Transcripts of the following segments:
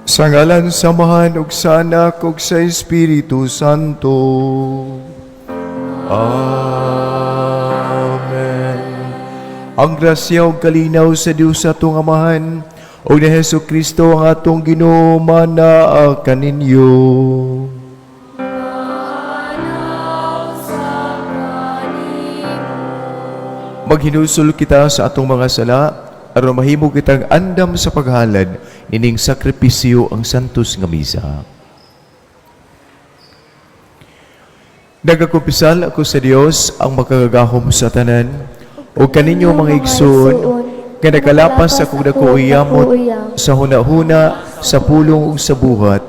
Sa ngalan sa Amahan ug sa Anak ug sa Espiritu Santo. Amen. Ang grasya ug kalinaw sa Dios atong Amahan ug ni Hesus Kristo ang atong Ginoo manaa kaninyo. Manaw sa kanimo. Maghinulsol kita sa atong mga sala aron mahimo kitang andam sa paghalad nining sakripisyo ang santos nga misa. Nagakumpisal ako sa Dios ang makagagahom sa tanan ug kaninyo, mga igsoon, nga nakalapas akong dako yamot sa hunahuna, sa pulong ug sa buhat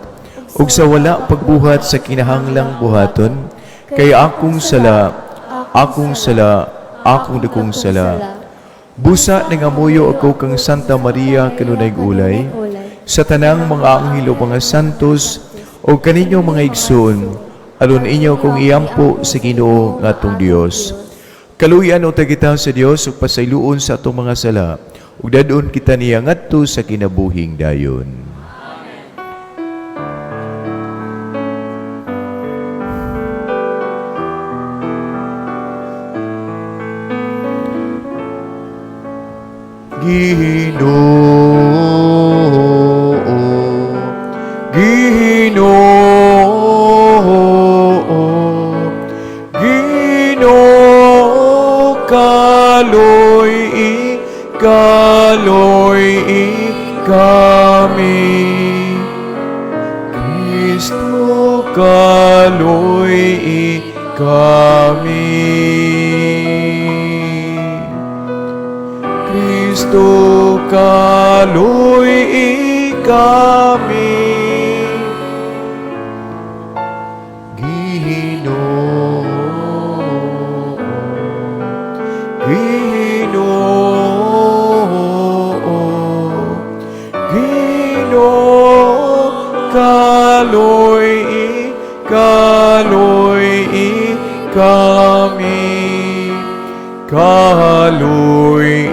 ug sa wala pagbuhat sa kinahanglang buhaton, kay akong sala, akong sala, akong dakong sala. Busa nangamuyo ako kang Santa Maria kanunay ulay, sa tanang mga anghel ug mga santos, ug kaninyo, mga igsoon, aron inyo kong iampo sa Ginoo nga atong Dios. Kaluyan unta kita sa Dios ug pasayloon sa atong mga sala ug dad-on kita niya ngadto sa kinabuhing dayon. Ginoo, Ginoo, Ginoo, kaloy kaloy kami. Kristo, kaloy kami. Kristo, kaloy kami. Ginoo, Ginoo, Ginoo, kaloy kaloy kami. Kaloy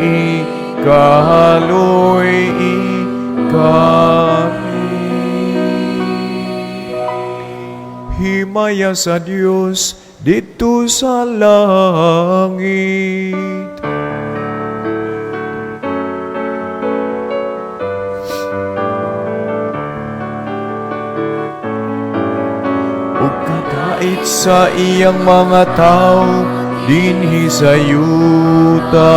kaloy kami. Himaya sa Dios didto sa langit. Ug kadait sa iyang mga tawo dinhi sa yuta.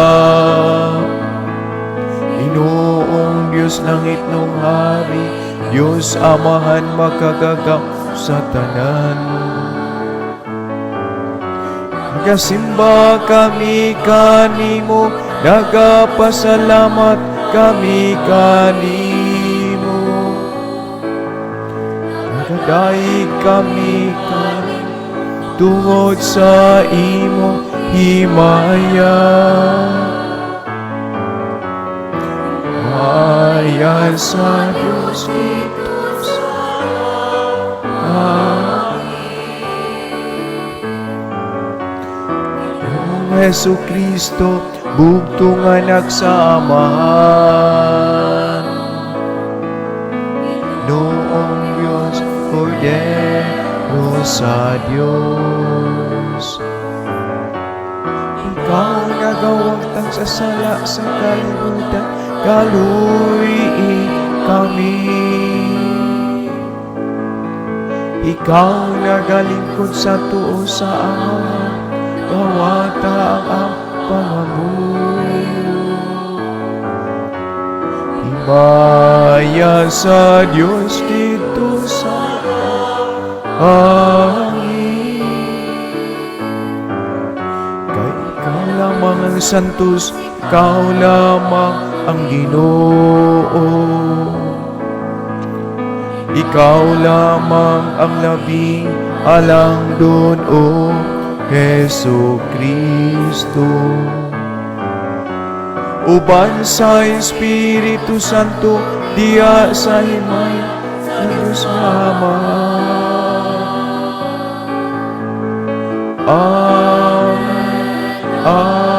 Ginoong Dios, langit nung hari, Dios Amahan makagagahom sa tanan. Nagasimba kami kanimo, nagapasalamat kami kanimo. Nagadaig kami kanimo tungod sa imo himaya. Maya sa Diyos didto sa langit. Ginoong Hesu Kristo, bugtong anak sa Amahan. Noong Diyos, Kordero sa Diyos. Ikaw nagawagtang sa sala sa kalibutan, kaloy kami. Ikaw nagalingkod sa tuo sa Amahan, dawata ang among pangamuyo. Himaya sa Diyos didto sa langit. Kay ikaw lamang ang santos, ikaw lamang ang Ginoo. Ikaw lamang ang labing halangdon, O Hesu Kristo. Uban sa Espiritu Santo, diha sa himaya sa Diyos Ama. Amen. Amen.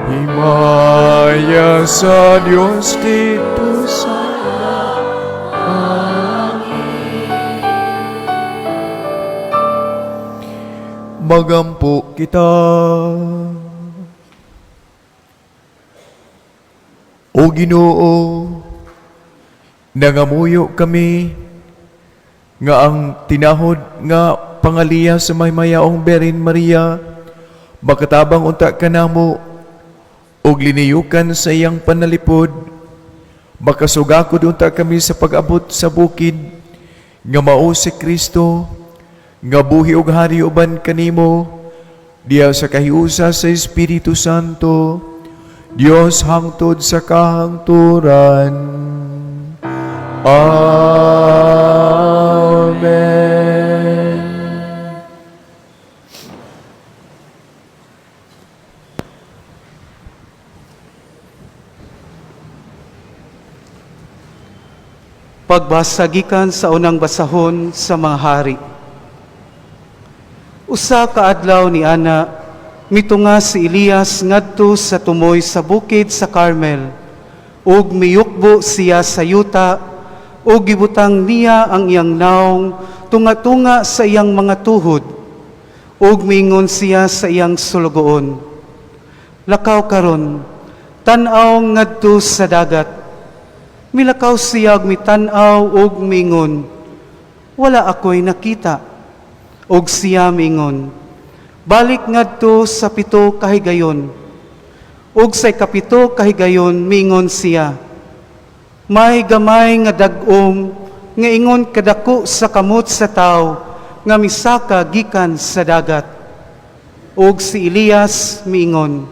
Himaya Himaya sa Dios dito sa Magampo kita. O Ginoo, nangamuyo kami nga ang tinahod nga pangaliya sa maymayaong Birhen Maria makatabang unta kanamo ug liniyukan sa iyang panalipod, makasugakod unta kami sa pag-abot sa bukid nga mao si Kristo, nga buhi ug hari uban kanimo diha sa kahiusa sa Espiritu Santo, Dios, hangtod sa kahangturan. Amen. Pagbasa gikan sa unang basahon sa mga hari. Usa ka adlaw ni ana, mitunga si Elias ngadto sa tumoy sa bukid sa Carmel, ug miyukbo siya sa yuta, ug gibutang niya ang iyang naong tunga-tunga sa iyang mga tuhod, ug miingon siya sa iyang sulugoon, "Lakaw karon, tan-aw ngadto sa dagat." Milakaw siya ug mitan-aw ug miingon, "Wala ako'y nakita." Ug siya miingon, "Balik ngadto sa 7 kahigayon." Ug sa 7 kahigayon miingon siya, "May gamay nga dag-om nga ingon kadako sa kamot sa tawo nga misaka gikan sa dagat." Ug si Elias miingon,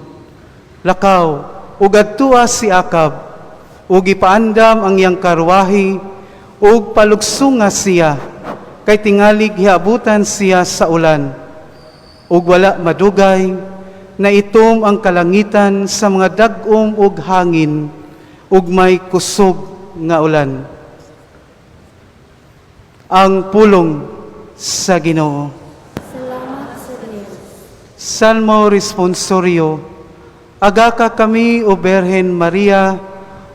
"Lakaw ug adtua si Akab, ug ipaandam ang iyang karwahe ug palugsunga siya, kay tingali giabutan siya sa ulan." Ug wala madugay, naitom ang kalangitan sa mga dag-om ug hangin, ug may kusog nga ulan. Ang pulong sa Ginoo. Salamat sa Dios. Salmo Responsorio. Agaka kami, O Birhen Maria,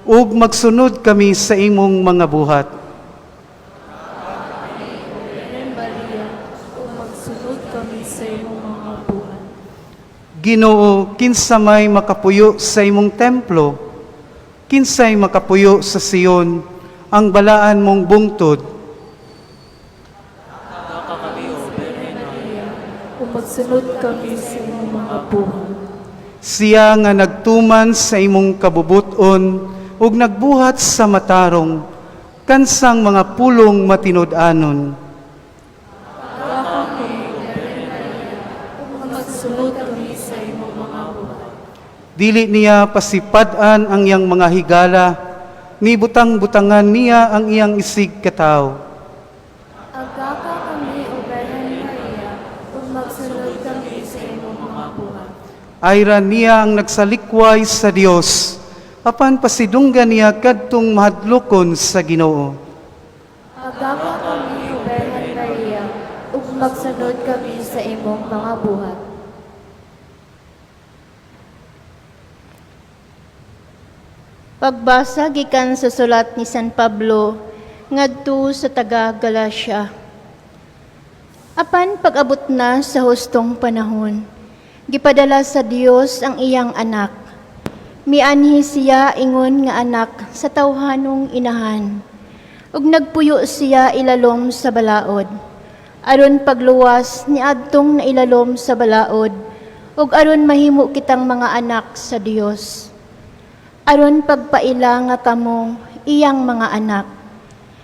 ug magsunod kami sa imong mga buhat. Birhen Maria, ug magsunod kami sa imong mga buhat. Ginoo, kinsa may makapuyo sa imong templo? Kinsay makapuyo sa Sion, ang balaan mong bungtod? Maria, ug magsunod kami sa imong mga buhat. Siya nga nagtuman sa imong kabubuton ug nagbuhat sa matarong, kansang mga pulong matinud-anon. Ug magsunod kami sa imong mga buhat. Dili niya pasipad-an ang iyang mga higala, ni butang-butangan niya ang iyang isig katawo. Agaka kami, O Birhen Maria, ug magsunod kami sa imong mga buhat. Ayra niya ang nagsalikway sa Dios, apan pasidunggan niya kadtong mahadlokon sa Ginoo. Agaka kami, O Birhen Maria, ug magsunod kami sa imong mga buhat. Pagbasa gikan sa sulat ni San Pablo ngadto sa taga Galacia. Apan pag-abot na sa hustong panahon, gipadala sa Dios ang iyang anak. Mianhi siya ingon nga anak sa tawhanong inahan. Ug nagpuyo siya ilalom sa balaod, aron pagluwas ni adtong nailalom sa balaod, ug aron mahimo kitang mga anak sa Dios. Aron pagpaila nga kamo iyang mga anak.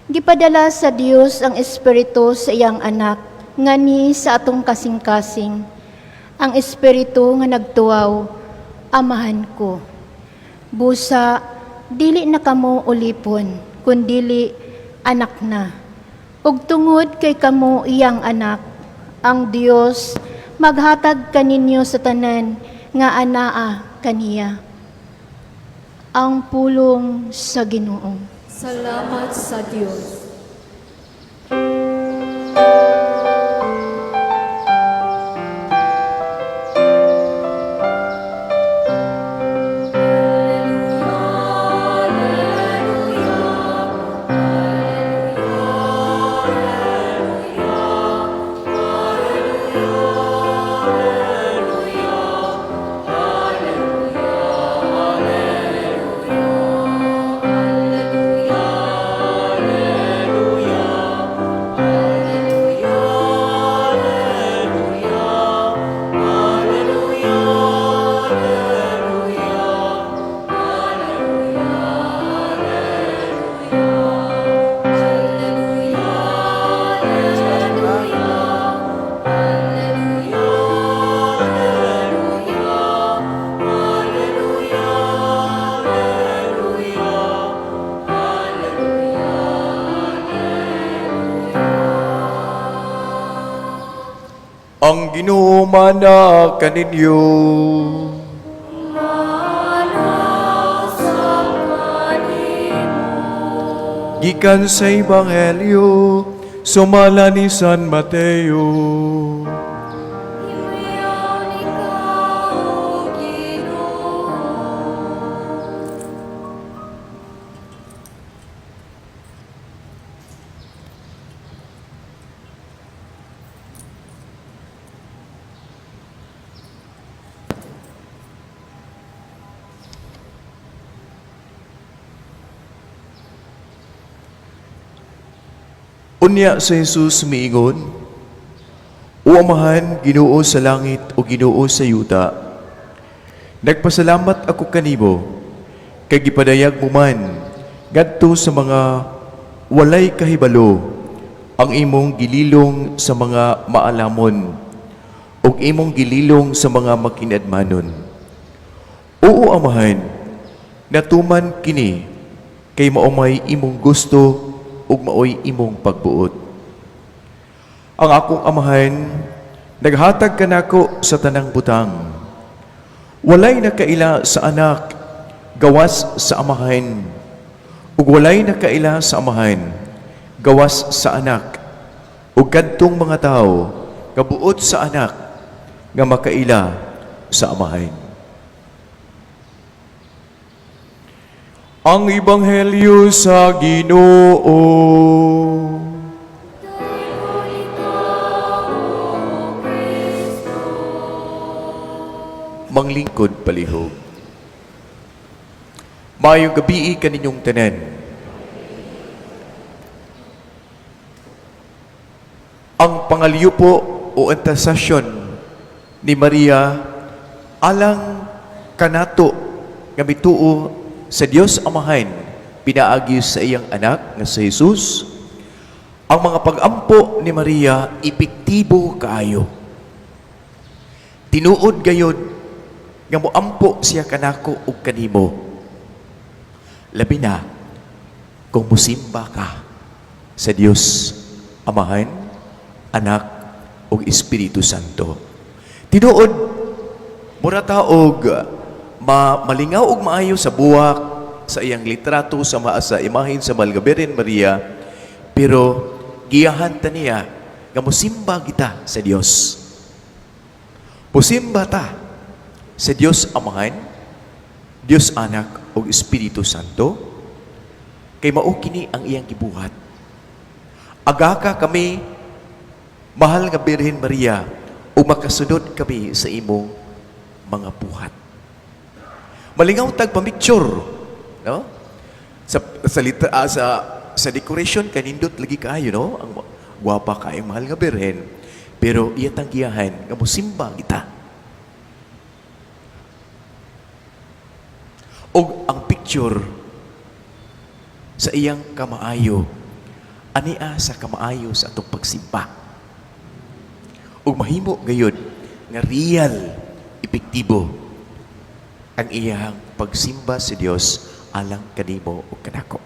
Gipadala sa Dios ang Espiritu sa iyang anak ngani sa atong kasing-kasing. Ang Espiritu nga nagtuwaw, "Amahan ko." Busa, dili na kamo ulipon, kundili anak na. Ug tungod kay kamo iyang anak, ang Dios maghatag kaninyo sa tanan nga anaa kaniya. Ang pulong sa Ginoo. Salamat sa Dios. Ang Ginoo mana kaninyo. Gikan sa Ebanghelyo, sumala ni San Mateo. Himuyaw ikaw, O Ginoo. Unya sa Jesus miingon, "O Amahan, Ginoo sa langit o Ginoo sa yuta, nagpasalamat ako kanimo kay gipadayag mo man ngadto sa mga walay kahibalo ang imong gililong sa mga maalamon ug imong gililong sa mga makinadmanon. Oo, Amahan, natuman kini kay mao may imong gusto ug maoy imong pagbuot. Ang akong Amahan naghatag kanako sa tanang butang. Walay nakaila sa Anak gawas sa Amahan, ug walay nakaila sa Amahan gawas sa Anak, ug kadtong mga tawo nga buot sa Anak nga makaila sa Amahan." Ang Ebanghelyo sa Ginoo. Dayon ikaw, O Kristo. Manglingkod palihog. Maayong gabii kaninyong tanan. Ang pangalyupo o intercession ni Maria alang kanato nga mituo sa Dios Amahan pinaagi sa iyang anak nga si Jesus. Ang mga pagampo ni Maria epektibo kaayo. Tinuod gayod nga moampo siya kanako ug kanimo. Labi na kung musimba ka sa Dios Amahan, Anak ug Espiritu Santo. Tinuod mura ta og malingaw og maayo sa buwak, sa iyang litrato, sa imahen sa Mahal nga Birhen Maria, pero giyahan ta niya nga mosimba kita sa Dios. Musimba ta sa Dios Amahan, Dios Anak ug Espiritu Santo, kay mao kini ang iyang gibuhat. Agaka kami, mahal nga Birhen Maria, ug makasunod kami sa imong mga buhat. Malingaw tag pamicture, no? Sa decoration kanindot lagi kaayo, no? Ang gwapa kaayong mahal nga Birhen, pero iya tanggiyahan nga mosimba kita. Og ang picture sa iyang kamaayo, ania sa kamaayo sa atong pagsimba. Ug mahimo gayud nga real epektibo ang iyang pagsimba sa Dios alang kanimo ug kanako.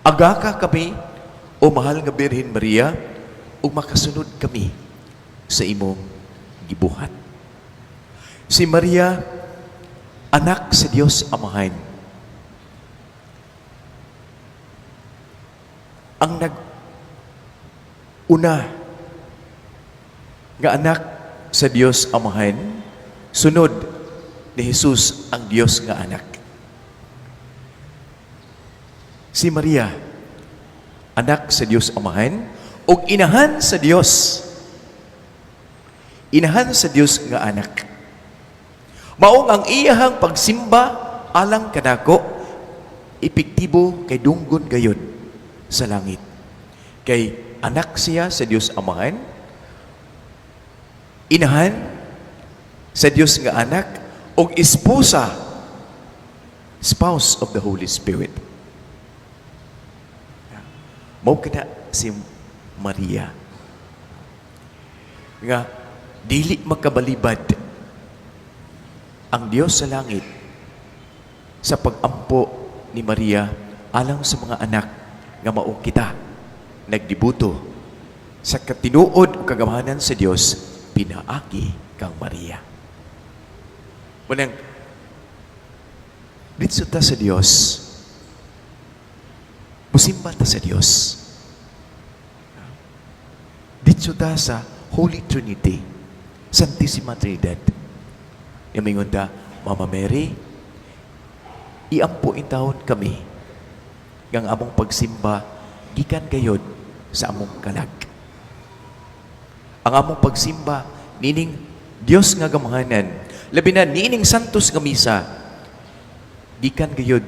Agaka kami, o mahal nga Birhen Maria, ug makasunod kami sa imong gibuhat. Si Maria, anak sa Dios Amahan. Ang nag-una nga anak sa Dios Amahan, sunod ni Jesus ang Dios nga anak. Si Maria, anak sa Dios Amahan, ug inahan sa Dios. Inahan sa Dios nga anak. Maong ang iyahang pagsimba alang kanako, epektibo kay dunggon gayon sa langit. Kay anak siya sa Dios Amahan, inahan sa Dios nga anak, ug esposa, spouse of the Holy Spirit. Mao kana si Maria nga dili makabalibad ang Dios sa langit sa pagampo ni Maria alang sa mga anak nga mao kita nagdibuto Sa katinuod ug kagamhanan sa Dios pinaagi kang Maria. Mao nang ditso ta sa Dios, musimba ta sa Dios. Ditso ta sa Holy Trinity, Santissima Trinidad. Nga mingon ta, "Mama Mary, iampo intawon kami nga ang among pagsimba gikan gayod sa among kalag. Ang among pagsimba nining Dios nga gamhanan, labi na niining santos nga misa, gikan gayod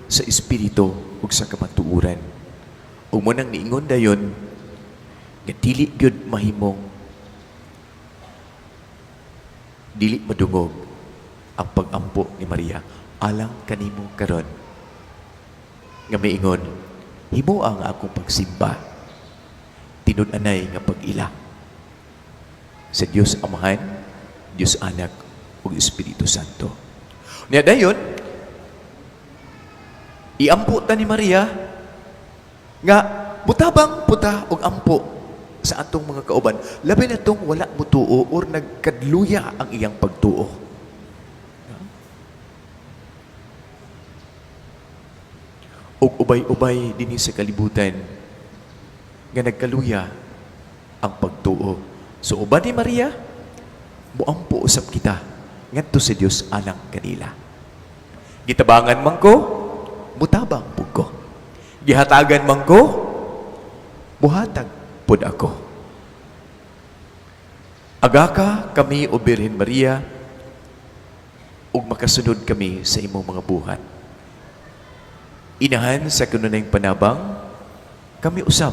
sa espiritu ug sa kamatuoran." Ug mao nang niingon dayon nga dili gyud mahimong dili madungog ang pagampo ni Maria alang kanimo karon nga miingon, "Himo ang akong pagsimba tinud-anay nga pag-ila sa Dios Amahan, Dios Anak ug Espiritu Santo." Nya dayon iampo ta ni Maria nga mutabang pud ta og ampo sa atong mga kauban, labi na tong wala mutuo or nagkadluya ang iyang pagtuo. Ug ubay-ubay dinhi sa kalibutan nga nagkaluya ang pagtuo. So uban ni Maria, muampo usab kita ngadto sa Dios alang kanila. Gitabangan man ko, mutabang pud ko. Gihatagan man ko, muhatag pud ako. Agaka kami, O Birhen Maria, ug makasunod kami sa imong mga buhat. Inahan sa kanunayng panabang, kami usab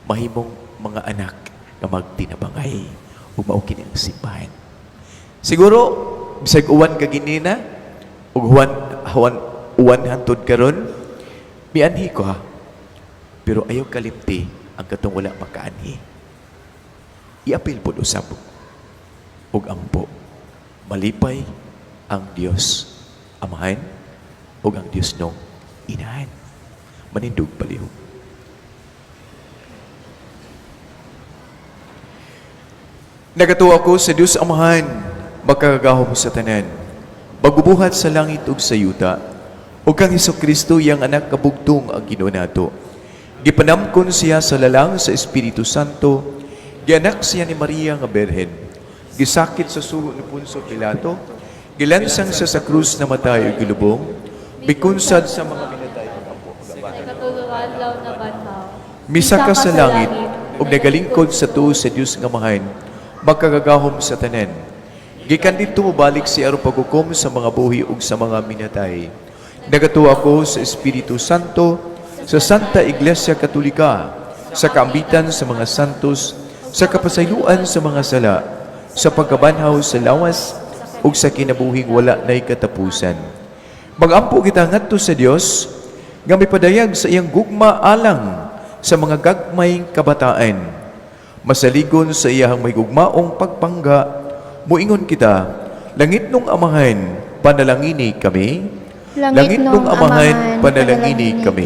mahimong mga anak nga magtinabangay ug mao kini ang simbahan. Siguro bisag uwan kaginina ug huwan huwan uwan hantod karon, mianhi ko ha. Pero ayaw kalimti ang katong wala makaanhi. Iapil pod usab ug ampo. Malipay ang Dios Amahan ug ang Dios nung Inahan. Manindog palihog. Nagatuo ako sa Dios Amahan, makagagahom sa tanan, magbubuhat sa langit ug sa yuta, ug kang Kristo, iyang anak kabugtong, ang Ginoo nato. Gipanamkon siya sa lalang sa Espiritu Santo, gianak siya ni Maria nga Berhen, gisakit sa sugo ni Poncio Pilato, gilansang siya sa krus, namatay ug gilubong, mikunsad sa mga minatay. Sa ikatulo ka adlaw nabanhaw. Misaka sa langit ug nagalingkod sa tuo sa Dios nga Amahan, makagagahom sa tanan. Gikan didto mobalik siya aron paghukom sa mga buhi ug sa mga minatay. Nagatuo ako sa Espiritu Santo, sa Santa Iglesia Katolika, sa kaambitan sa mga santos, sa kapasayloan sa mga sala, sa pagkabanhaw sa lawas ug sa kinabuhing wala nay katapusan. Magampo kita ngadto sa Dios nga mipadayag sa iyang gugma alang sa mga gagmayng kabataan. Masaligon sa iyahang mahigugmaong pagpangga, muingon kita, Langitnong Amahan, panalangini kami. Langitnong Amahan, panalangini kami.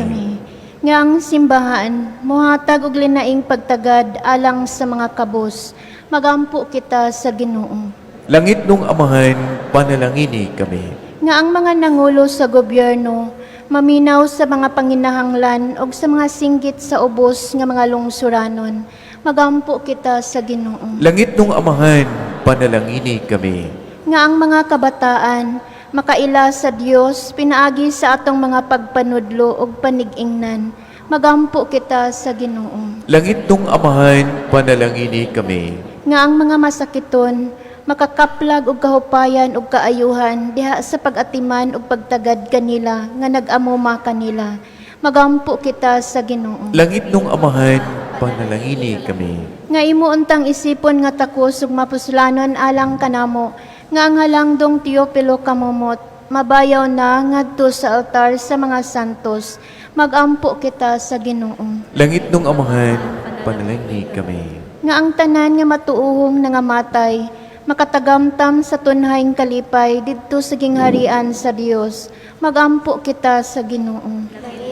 Nga ang simbahan mohatag og linaing pagtagad alang sa mga kabos. Magampo kita sa Ginoo. Langitnong Amahan, panalangini kami. Nga ang mga nangulo sa gobyerno maminaw sa mga panginahanglan og sa mga singgit sa ubos nga mga lungsuranon. Magampo kita sa Ginoo. Langitnong Amahan, panalangini kami. Nga ang mga kabataan makaila sa Dios pinaagi sa atong mga pagpanudlo ug panig-ingnan. Magampo kita sa Ginoo. Langitnong Amahan, panalangini kami. Nga ang mga masakiton makakaplag og kahupayan ug kaayuhan diha sa pag-atiman ug pagtagad kanila nga nag-amuma kanila. Magampo kita sa Ginoo. Langitnong Amahan, panalangini kami. Nga imo untang isipon nga takos ug mapuslanon alang kanamo nga ang halangdong Teopilo Camomot mabayaw na ngadto sa altar sa mga santos. Magampo kita sa Ginoo. Langitnong Amahan, panalangini kami. Nga ang tanan nga matuohong nangamatay makatagamtam sa tunhayng kalipay didto sa gingharian sa Dios. Magampo kita sa Ginoo.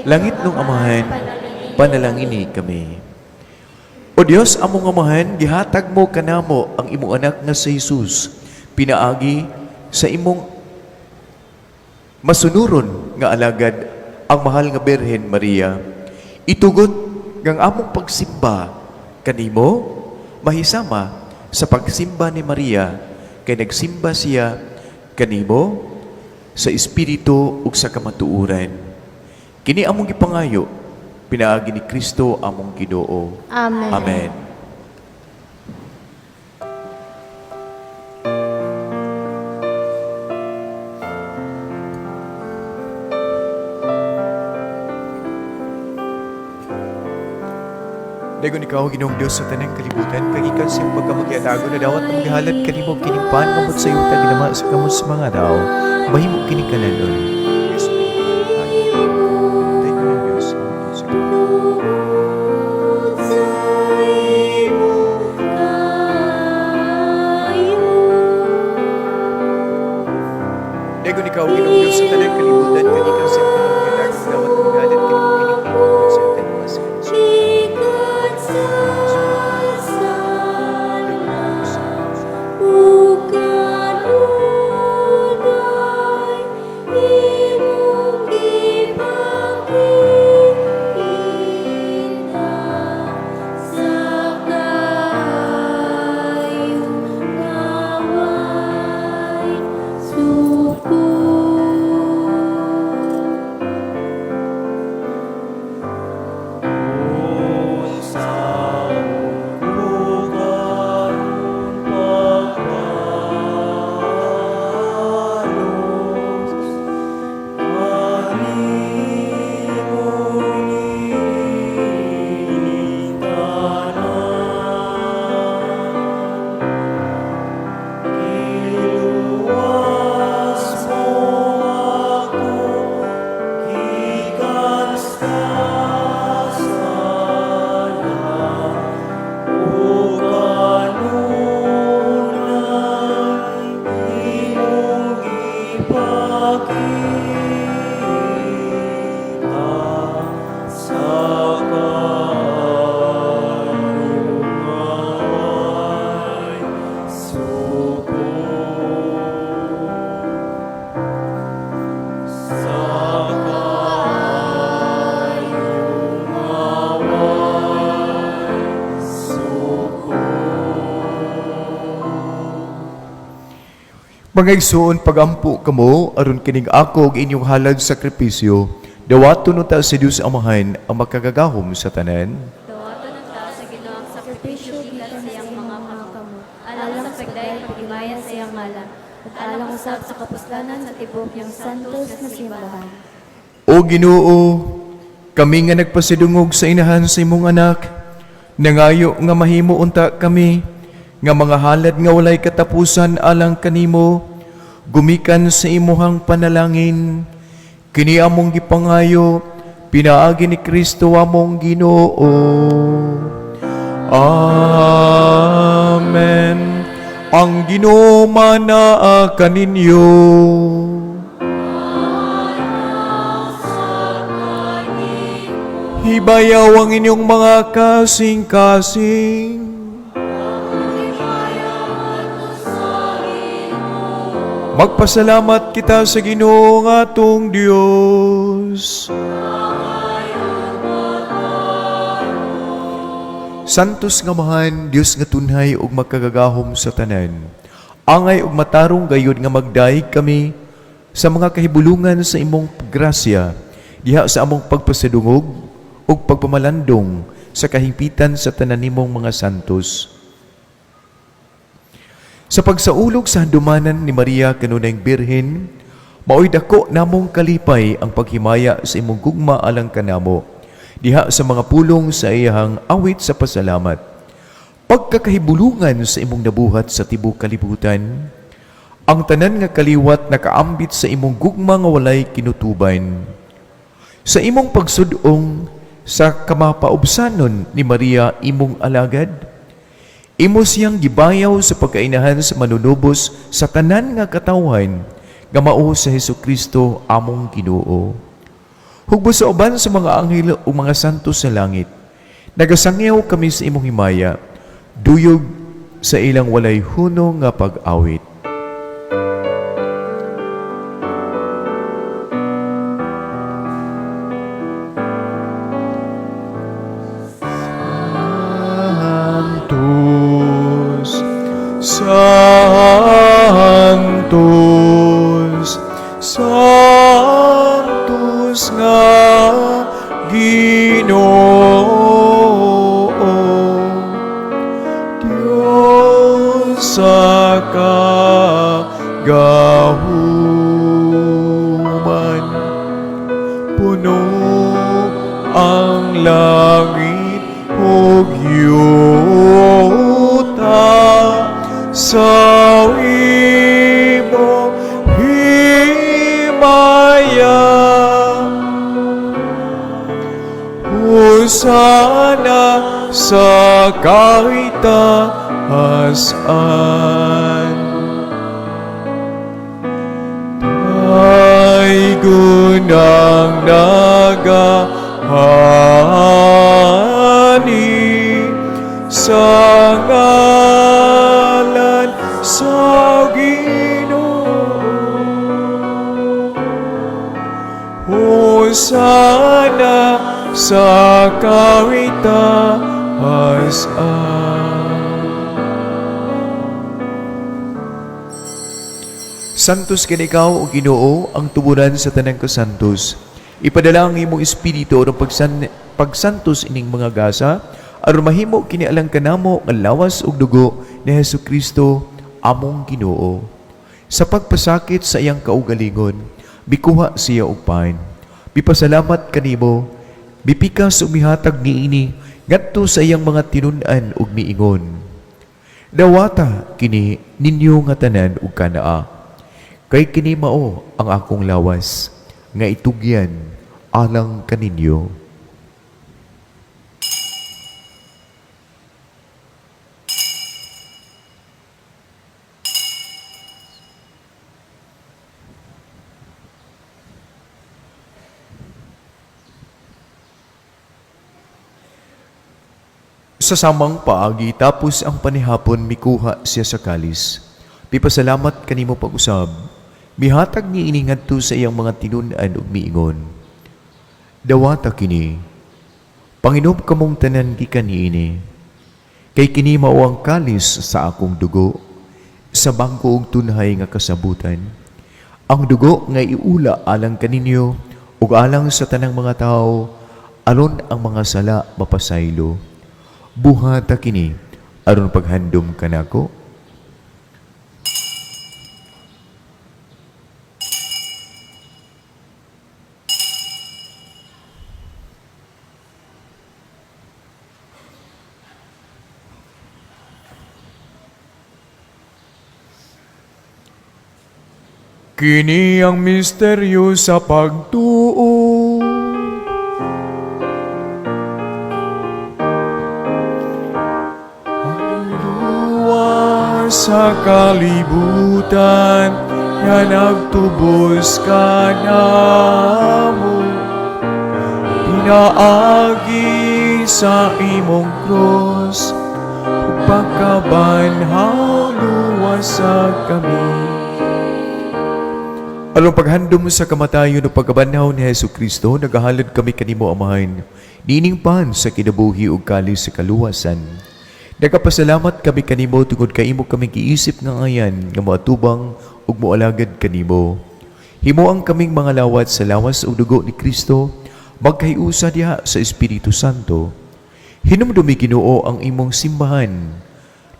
Langitnong Amahan, panalangini kami. O Dios, among Amahan, gihatag mo kanamo ang imong anak nga si Jesus, pinaagi sa imong masunuron nga alagad, ang mahal nga Birhen Maria. Itugot nga ang among pagsimba kanimo mahisama sa pagsimba ni Maria, kay nagsimba siya kanimo sa espiritu ug sa kamatuoran. Kini among gipangayo pinaagi ni Kristo among Ginoo. Amen. Amen. Dagon ikaw, Ginoong Dios sa tanang kalibutan, kag gikan sa iyang pagkamagiatago na dawat ang gihalad kanimo kining pan ngamot sa yuta ginama sa kamot sa mga tao, mahimo kini kalanon. Yes, Dagon ang Dios, ang Diyos. Tungod sa imong kaayo. Dagon ikaw, Ginoong Dios sa tanang kalibutan, kag gikan sa iyang pagkamagiatago na dawat ang gihalad kanimo kining pan ngamot sa yuta ginama sa kamot sa mga tao. Gikan sa sala ug kanunay imong gipakita sa kaayo nga way suko. Mga igsoon, pagampo kamo aron kining ako ug inyong halad sakripisyo dawaton unta sa Dios Amahan ang makagagahom sa tanan. Dawaton unta sa Ginoo ang sakripisyo gikan sa iyang mga kamot, alang sa pagdayeg paghimaya sa iyang ngalan, ug alang usab sa kapuslanan sa tibuok niyang santos nga simbahan. O Ginoo, kami nga nagpasidungog sa inahan sa imong anak, nangayo nga mahimo unta kami nga mga halad nga walay katapusan alang kanimo, gumikan sa imuhang panalangin. Kini among gipangayo pinaagi ni Kristo among Ginoo. Amen. Ang Ginoo manaa kaninyo. Hibayaw ang inyong mga kasing-kasing. Magpasalamat kita sa Ginoo nga atong Dios. Santos nga Amahan, Dios nga tunhay ug makagagahom sa tanan. Angay ug matarong gayud nga magdayeg kami sa mga kahibulungan sa imong grasya diha sa among pagpasadungog ug pagpamalandong sa kahimpitan sa tanan nimong mga santos. Sa pagsaulog sa handumanan ni Maria kanunayng Birhen, maoy dako namong kalipay ang paghimaya sa imong gugma alang kanamo, diha sa mga pulong sa iyahang awit sa pasalamat. Pagkakahibulungan sa imong nabuhat sa tibuok kalibutan, ang tanan nga kaliwat nakaambit sa imong gugma nga walay kinutuban. Sa imong pagsudong sa kamapaubsanon ni Maria imong alagad, imo siyang gibayaw sa pagkainahan sa manunubos sa tanan nga katawhan nga mao sa Hesukristo among Ginoo. Hugbo sa uban sa mga anghel ug mga santo sa langit, Nagasangyaw kami sa imong himaya, duyog sa ilang walay hunong nga pag-awit. Santos, Santos, Santos nga Ginoo, Dios sa kagahuman, puno ang langit ug yuta sa imong himaya. Hosana sa kaitaasan. Daygon ang nagahani sa ngalan sa Ginoo. Hosana sa kaitaasan. Santos kini ikaw, O Ginoo, ang tuburan sa tanang kasantos. Ipadala ang imong espiritu aron pagsantos ining mga gasa, aron mahimo kini alang kanamo nga lawas ug dugo ni Hesus Kristo among Ginoo. Sa pagpasakit sa iyang kaugalingon, mikuha siya og pan. Mipasalamat kanimo, mipikas ug mihatag niini ngadto sa iyang mga tinun-an ug miingon: Dawata kini ninyo nga tanan ug kanaa, kay kini mao ang akong lawas nga itugyan alang kaninyo. Sa samang paagi, tapos ang panihapon, mikuha siya sa kalis. Mipasalamat kanimo pag-usab. Mihatag niini ngadto sa iyang mga tinun-an ug miingon: Dawata kini, panginom kamong tanan gikan niini, kay kini mao ang kalis sa akong dugo, sa bangko ug tunhay nga kasabutan. Ang dugo nga iula alang kaninyo ug alang sa tanang mga tawo, aron ang mga sala mapasaylo. Buhata kini aron paghandom kanako. Kini ang misteryo sa pagtuo. Ang sa kalibutan nga nagtubos kanamo, pinaagi sa imong krus ug pagkabanhaw, luwasa kami. Aron paghandom sa kamatayon o pagkabanhaw ni Hesus Kristo, nagahalad kami kanimo, Amahan, niining pan sa kinabuhi ug kalis sa kaluwasan. Nagapasalamat kami kanimo tungod kay imo kaming giisip nga angayan nga moatubang ug moalagad kanimo. Himuang kaming mga lawat sa lawas ug dugo ni Kristo, magkahiusa diha sa Espiritu Santo. Hinumdumi, Ginoo, ang imong simbahan,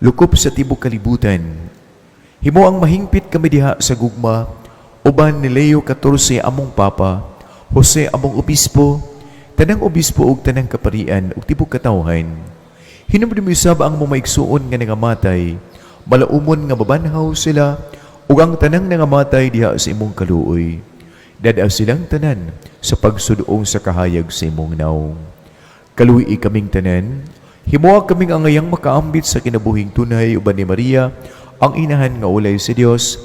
lukop sa tibok kalibutan. Himuang mahingpit kami diha sa gugma, uban ni Leo 14 among Papa, Jose among Obispo, tanang obispo ug tanang kaparian ug tibok katawhan. Hinumdumi usab ang among maigsuon nga nangamatay, malaumon nga mabanhaw sila ug ang tanang nangamatay diha sa imong kaluoy. Dad-a silang tanan sa pagsuduong sa kahayag sa imong nawong. Kaluy-i kaming tanan, himoa kaming angayang makaambit sa kinabuhing tunay uban ni Maria, ang inahan nga ulay sa Dios,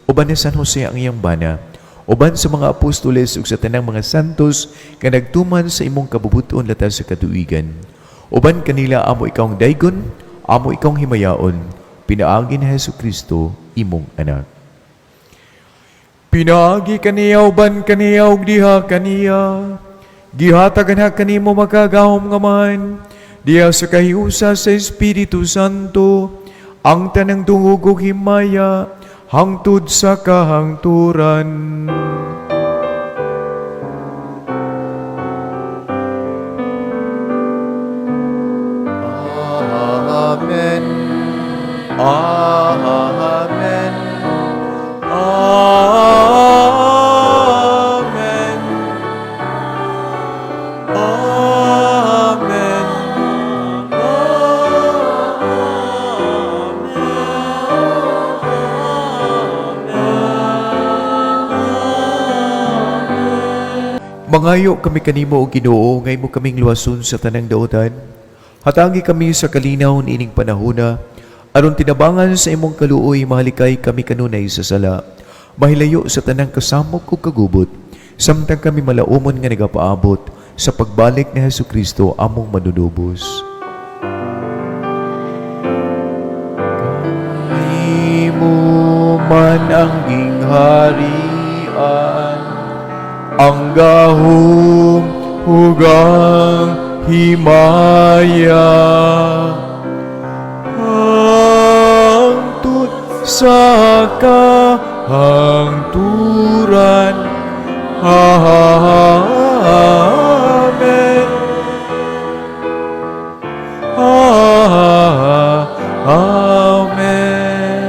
uban ni San Jose ang iyang bana, uban sa mga apostoles ug sa tanang mga santos nga nagtuman sa imong kabubuton latas sa katuigan. Uban kanila amo ikawng daygon, amo ikawng himayaon, pinaagi ni Hesus Kristo imong anak. Pinaagi kaniya uban kaniya ug diha kaniya, gihatag na kanimo makagagahom nga Amahan, diha sa kahiusa sa Espiritu Santo, ang tanang dungog ug himaya hangtod sa kahangturan. Amen. Amen. Amen. Amen. Mangayo kami kanimo, o Ginoo, nga imo kaming luwason sa tanang daotan. Hatagi kami sa kalinaw niining panahona, aron tinabangan sa imong kaluoy mahalikay kami kanunay sa sala. Mahilayo sa tanang kasamok ug kagubot, samtang kami malaumon nga nagapaabot sa pagbalik ni Hesus Kristo among manunubos. Kanimo man ang gingharian, ang gahom ug ang himaya, hangtod sa kahangturan. Amen. Amen.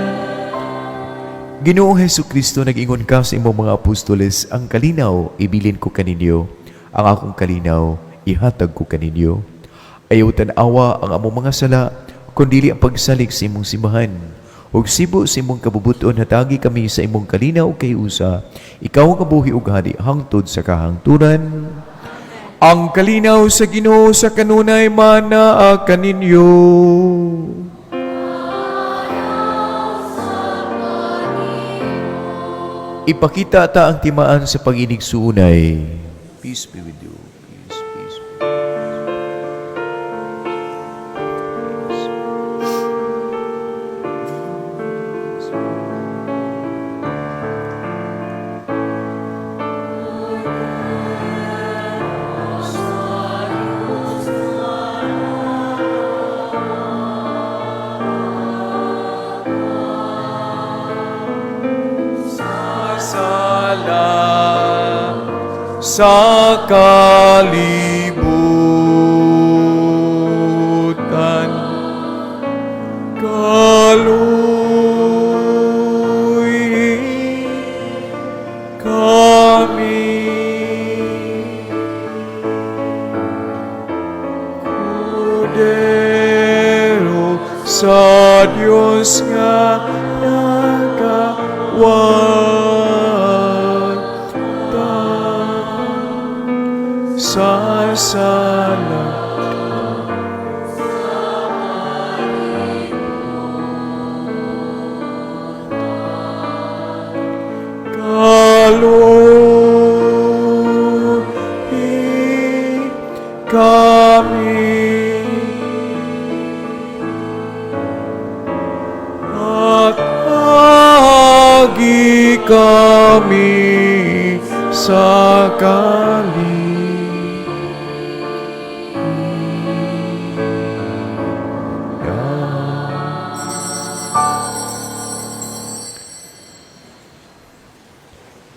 Ginoong Hesus Kristo, nag-ingon ka sa imong mga apostoles, "Ang kalinaw ibilin ko kaninyo, ang akong kalinaw ihatag ko kaninyo." Ayaw tan-awa ang among mga sala, kundili ang pagsalig sa imong simbahan. Ug sibo sa imong kabubuton, hatagi kami sa imong kalinaw ug kahiusa. Ikaw ang kabuhi ug hari hangtod sa kahangturan. Ang kalinaw sa Ginoo sa kanunay manaa kaninyo. Ipakita ta ang timaan sa pag-inigsuunay. Peace be with you. Peace, peace, peace. Sala sa kalibutan, kaluy kami. Kordero sa Diyos nga nakawagtang sa sala. Kaluhi kami at agi kami sa kali.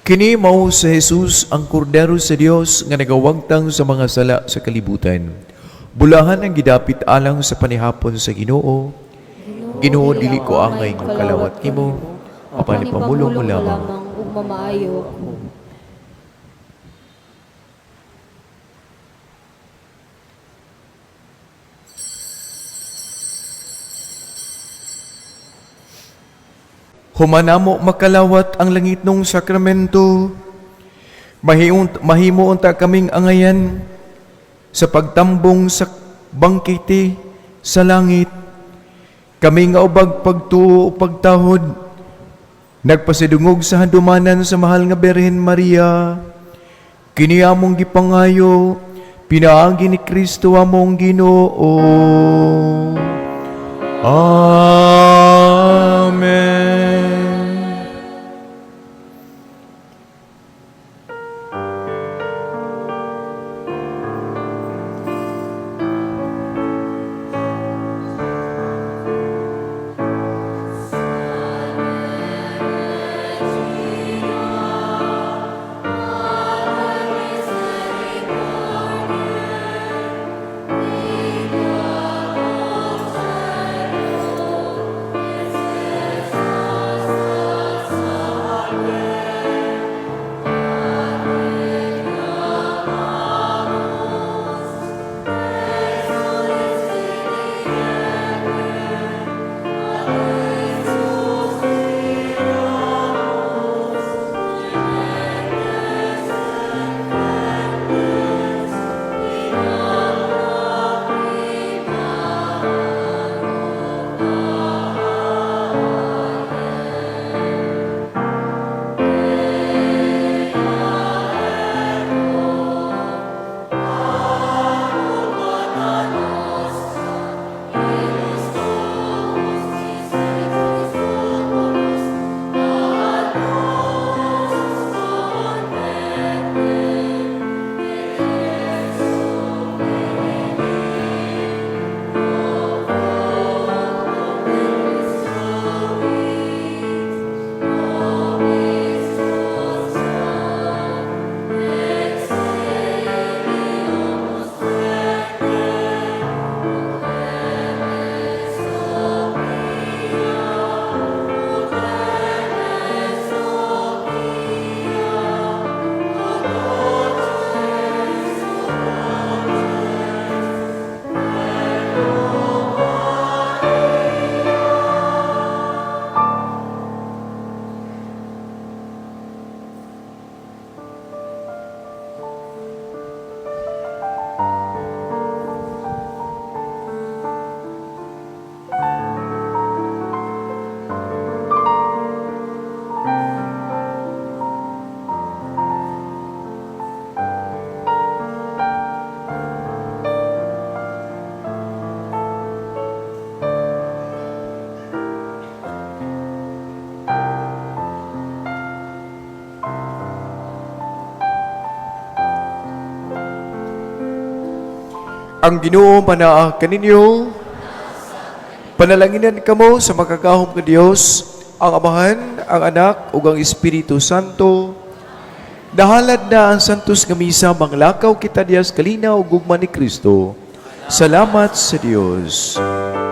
Kini mao si Jesus, ang Kordero sa Dios nga nagawagtang sa mga sala sa kalibutan. Bulahan ang gidapit alang sa panihapon sa Ginoo. Ginoo, dili ko angay nga kalawat nimo, apan ipamulong mo lamang ug mamaayo ako. Human namo makalawat ang langitnong sakramento, mahimo unta kaming angayan sa pagtambong sa bangkete sa langit. Kami nga ubag pagtuo o pagtahod, nagpasidungog sa handumanan sa mahal nga Birhen Maria. Kini among gipangayo, Pinaagi ni Kristo among Ginoo. Amen. Ang Ginoo manaa kaninyo. Panalanginan kamo sa makagagahom nga Dios, ang Amahan, ang Anak ug ang Espiritu Santo. Nahalad na ang Santos nga Misa, manglakaw kita diha sa kalinaw ug gugma ni Kristo. Salamat sa Dios.